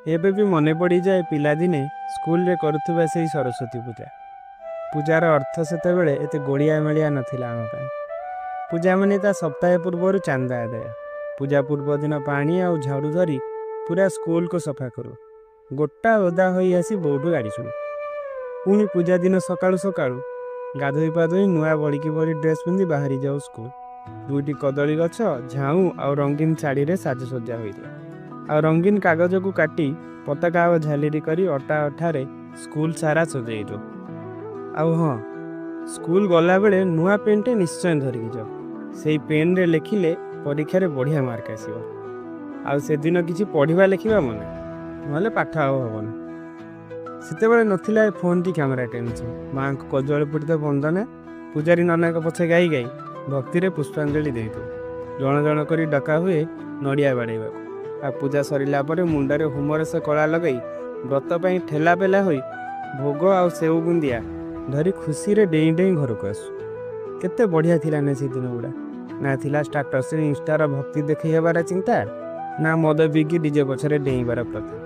ଏବେ ବି ମନେ ପଡ଼ିଯାଏ ପିଲାଦିନେ ସ୍କୁଲରେ କରୁଥିବା ସେଇ ସରସ୍ୱତୀ ପୂଜା। ପୂଜାର ଅର୍ଥ ସେତେବେଳେ ଏତେ ଗୋଳିଆ ମେଳିଆ ନଥିଲା ଆମ ପାଇଁ। ପୂଜା ମାନେ ତା ସପ୍ତାହେ ପୂର୍ବରୁ ଚାନ୍ଦା ଆଦାୟ। ପୂଜା ପୂର୍ବଦିନ ପାଣି ଆଉ ଝାଡ଼ୁ ଧରି ପୁରା ସ୍କୁଲକୁ ସଫା କରୁ। ଗୋଟା ଓଦା ହୋଇ ଆସି ବୋଉଠୁ ଗାଳି ଶୁଣୁ। ପୁଣି ପୂଜା ଦିନ ସକାଳୁ ସକାଳୁ ଗାଧୋଇ ପାଧୋଇ ନୂଆ ଭଳିକି ଭଳି ଡ୍ରେସ୍ ପିନ୍ଧି ବାହାରି ଯାଉ ସ୍କୁଲ। ଦୁଇଟି କଦଳୀ ଗଛ, ଝାଉଁ ଆଉ ରଙ୍ଗୀନ ଶାଢ଼ୀରେ ସାଜସଜ୍ଜା ହୋଇଥାଏ। ଆଉ ରଙ୍ଗୀନ କାଗଜକୁ କାଟି ପତାକା ଆଉ ଝାଲେରି କରି ଅଟା ଅଠାରେ ସ୍କୁଲ ସାରା ସଜେଇ ଦଉ। ଆଉ ହଁ, ସ୍କୁଲ ଗଲାବେଳେ ନୂଆ ପେନ୍ଟେ ନିଶ୍ଚୟ ଧରିକି ଯାଉ। ସେଇ ପେନ୍ରେ ଲେଖିଲେ ପରୀକ୍ଷାରେ ବଢ଼ିଆ ମାର୍କ ଆସିବ। ଆଉ ସେଦିନ କିଛି ପଢ଼ିବା ଲେଖିବା ମନା, ନହେଲେ ପାଠ ଆଉ ହବନି। ସେତେବେଳେ ନଥିଲା ଏ ଫୋନ୍ କି କ୍ୟାମେରା ଟେନସନ୍। ମାଆଙ୍କ କଜଳ ପୂରିତ ବନ୍ଦନା, ପୂଜାରୀ ନନାଙ୍କ ପଛେ ଗାଇ ଗାଇ ଭକ୍ତିରେ ପୁଷ୍ପାଞ୍ଜଳି ଦେଇଦେଉ। ଜଣ ଜଣ କରି ଡକା ହୁଏ ନଡ଼ିଆ ବାଡ଼େଇବାକୁ। ଆଉ ପୂଜା ସରିଲା ପରେ ମୁଣ୍ଡରେ ହୁମରସ କଳା ଲଗାଇ ବ୍ରତ ପାଇଁ ଠେଲା ପେଲା ହୋଇ ଭୋଗ ଆଉ ସେଉ ବୁନ୍ଦିଆ ଧରି ଖୁସିରେ ଡେଇଁ ଡେଇଁ ଘରକୁ ଆସୁ। କେତେ ବଢ଼ିଆ ଥିଲା ନା ସେ ଦିନ ଗୁଡ଼ା। ନା ଥିଲା ଷ୍ଟାଟସ୍ରେ ଇନଷ୍ଟାର ଭକ୍ତି ଦେଖେଇ ହେବାର ଚିନ୍ତା, ନା ମଦ ପିଇକି ଡିଜେ ପଛରେ ଡେଇଁବାର ପ୍ରଥା।